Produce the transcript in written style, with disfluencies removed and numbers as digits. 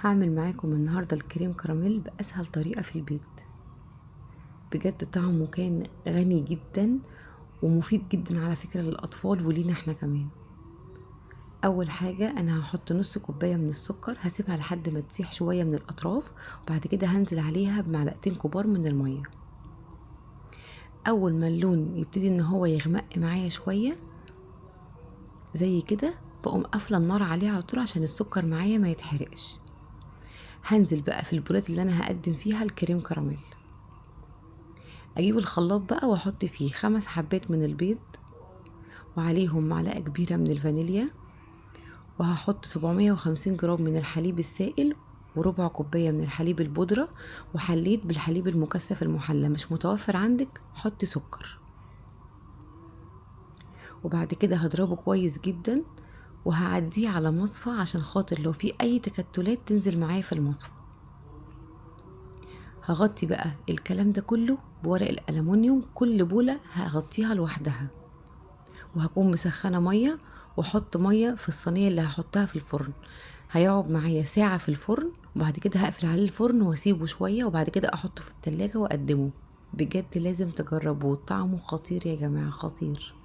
هعمل معاكم النهاردة الكريم كراميل بأسهل طريقة في البيت. بجد طعمه كان غني جدا ومفيد جدا على فكرة للأطفال ولينا احنا كمان. أول حاجة أنا هحط نص كوباية من السكر، هسيبها لحد ما تسيح شوية من الأطراف، وبعد كده هنزل عليها بمعلقتين كبار من المية. أول ما اللون يبتدي إن هو يغمق معايا شوية زي كده، بقوم قافلة النار عليه على طول عشان السكر معايا ما يتحرقش. هنزل بقى في البولات اللي أنا هقدم فيها الكريم كراميل. أجيب الخلاط بقى وأحط فيه 5 حبات من البيض، وعليهم معلقة كبيرة من الفانيليا، وهحط 750 جرام من الحليب السائل وربع كوباية من الحليب البودرة، وحليت بالحليب المكثف المحلى. مش متوفر عندك حطي سكر. وبعد كده هضربه كويس جدا وهعديه على مصفى عشان خاطر لو في اي تكتلات تنزل معايا في المصفى. هغطي بقى الكلام ده كله بورق الألمونيوم، كل بولة هغطيها لوحدها، وهكون مسخنة مية واحط مية في الصينية اللي هحطها في الفرن. هيقعد معايا ساعة في الفرن، وبعد كده هقفل عليه الفرن واسيبه شوية، وبعد كده احطه في التلاجة واقدمه. بجد لازم تجربوه، طعمه خطير يا جماعة، خطير.